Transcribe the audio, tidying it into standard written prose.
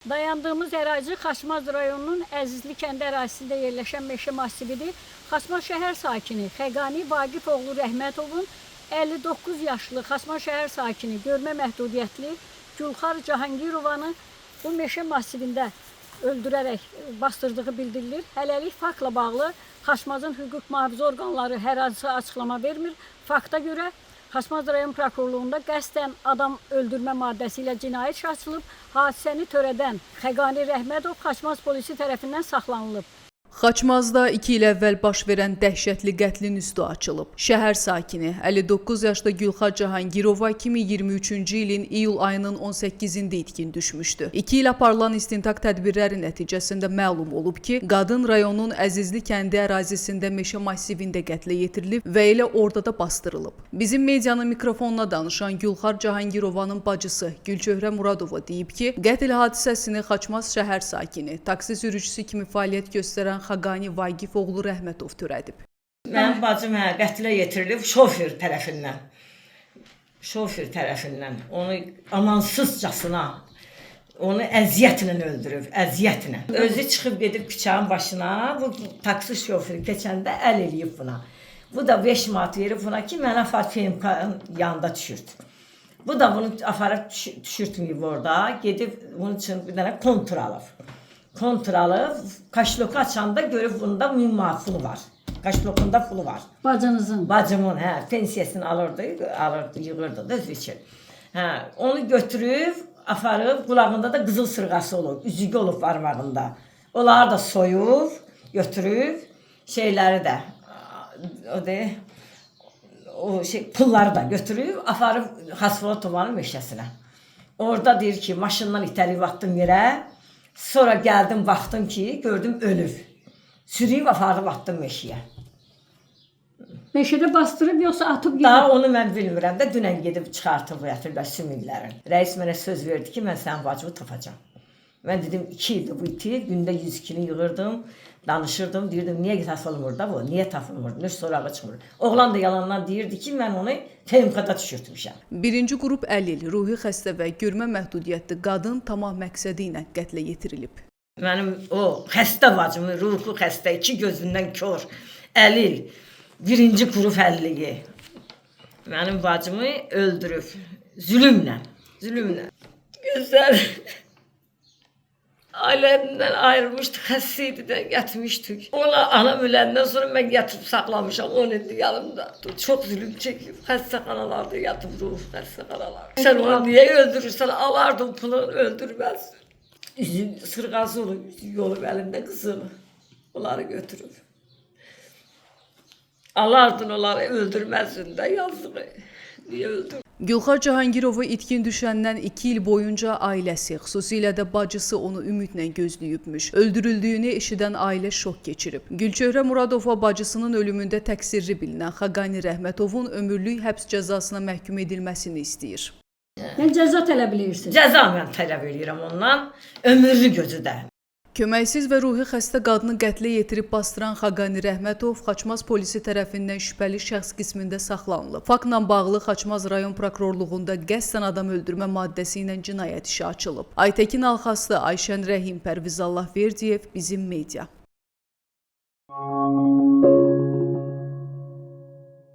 Dayandığımız ərazi Xaçmaz rayonunun Əzizli kəndi ərazisində yerləşən meşə massividir. Xaçmaz şəhər sakini Xəqani Vaqifoğlu Rəhmətovun 59 yaşlı Xaçmaz şəhər sakini görmə məhdudiyyətli Gülxar Cahangirovanı bu meşə massivində öldürərək bastırdığı bildirilir. Hələlik faktla bağlı Xaçmazın hüquq mühafizə orqanları hər hansı açıqlama vermir. Fakta görə Xaçmaz rayon prokurorluğunda qəsdən adam öldürmə maddəsi ilə cinayət işi açılıb. Hadisəni törədən Xəqani Rəhmətov Xaçmaz polisi tərəfindən saxlanılıb. Xaçmazda 2 il əvvəl baş verən dəhşətli qətlin üstü açılıb. Şəhər sakini 59 yaşlı Gülxar Cahangirova 2023-cü ilin iyul ayının 18-də itkin düşmüşdü. 2 il aparılan istintaq tədbirləri nəticəsində məlum olub ki, qadın rayonun Əzizli kəndi ərazisində meşə massivində qətlə yetirilib və elə orada da bastırılıb. Bizim medianın mikrofonuna danışan Gülxar Cahangirovanın bacısı Gülçöhrə Muradova deyib ki, qətl hadisəsini Xaçmaz şəhər sakini, taksi sürücüsü kimi fəaliyyət göstərən Xaqani Vaqifoğlu Rəhmətov törədib. Mənim bacım hə, qətlə yetirilib şofer tərəfindən. Şofer tərəfindən onu amansızcasına onu əziyyətlə öldürüb, əziyyətlə. Özü çıxıb gedib küçənin başına, bu taksi şoferi keçəndə əl eləyib buna. Bu da 5 manat verib buna ki, mənə apar FMK-nın yanında düşürt. Bu da bunu aparıb düşürtməyib orada. Gedib bunun üçün bir dənə kontur alıb. Kontur alıb, kaşloku açanda görüb bunda 1000 manat pulu var. Kaşlokunda pulu var. Bacınızın. Bacımın hə, pensiyasını alırdı, yığırdı da özü üçün. Hə, onu götürüb, aparıb, qulağında da qızıl sırğası olub, üzüyü olub barmağında. Onları da soyub, götürüb, şeyləri də, o de, o şey, pulları da götürüb, aparıb Xaspolatovanın meşəsinə. Orada deyir ki, maşından itəliyib atdım yerə. Sonra gəldim, baxdım ki, gördüm ölüb. Sürüyüb aparıb atdım meşəyə. Meşədə bastırıb yoxsa atıb gedib? Daha onu mən bilmirəm də, dünən gedib çıxartıb gətiriblər sümüklərin. Rəis mənə söz verdi ki, mən sənin bacımı tapacağam. Mən dedim 2 ildir bu iti, gündə 100 kilo yığırdım, danışırdım, deyirdim niyə tapılmır da bu, niyə tapılmır, nə sorağı çıxmır. Oğlan da yalandan deyirdi ki, mən onu TMK-da düşürtmüşəm. Birinci qrup əlil, ruhi xəstə və görmə məhdudiyyətli qadın tamah məqsədi ilə qətlə yetirilib. Mənim o xəstə bacımı, ruhu xəstə, iki gözündən kör, əlil, birinci qrup əlilliyi. Mənim bacımı öldürüb zülmlə, zülmlə. Gözəl. Ailəmdən ayrılmışdı, xəstə idi də, yatmışdık. Ona anam öləndən sonra mən yatıb saxlamışam, 10 ildir yanımda. Çox zülüm çəkib, xəstəxanalarda yatıb, ruh xəstəxanalarda. Sən onu niyə öldürürsən? Alardın pulu, öldürməzdin. Üzüm, sırğası olub, üzüyü olub əlində qızılı. Onları götürüb. Alardın onları, öldürməzdin də, yazığı. Niyə öldürdün? Gülxar Cahangirova itkin düşəndən 2 il boyunca ailəsi, xüsusilə də bacısı onu ümidlə gözləyibmiş. Öldürüldüyünü eşidən ailə şok keçirib. Gülçöhrə Muradova bacısının ölümündə təqsirli bilinən Xaqani Rəhmətovun ömürlük həbs cəzasına məhkum edilməsini istəyir. Yəni cəza tələb eləyirsiniz. Cəza mən tələb eləyirəm ondan, ömürlük gözü də. Köməksiz və ruhi xəstə qadını qətlə yetirib bastıran Xaqani Rəhmətov Xaçmaz polisi tərəfindən şübhəli şəxs qismində saxlanılıb. Faktla bağlı Xaçmaz rayon prokurorluğunda qəsdən adam öldürmə maddəsi ilə cinayət işi açılıb. Aytəkin Alxaslı, Ayşən Rəhim, Pərviz Allahverdiyev, Bizim Media.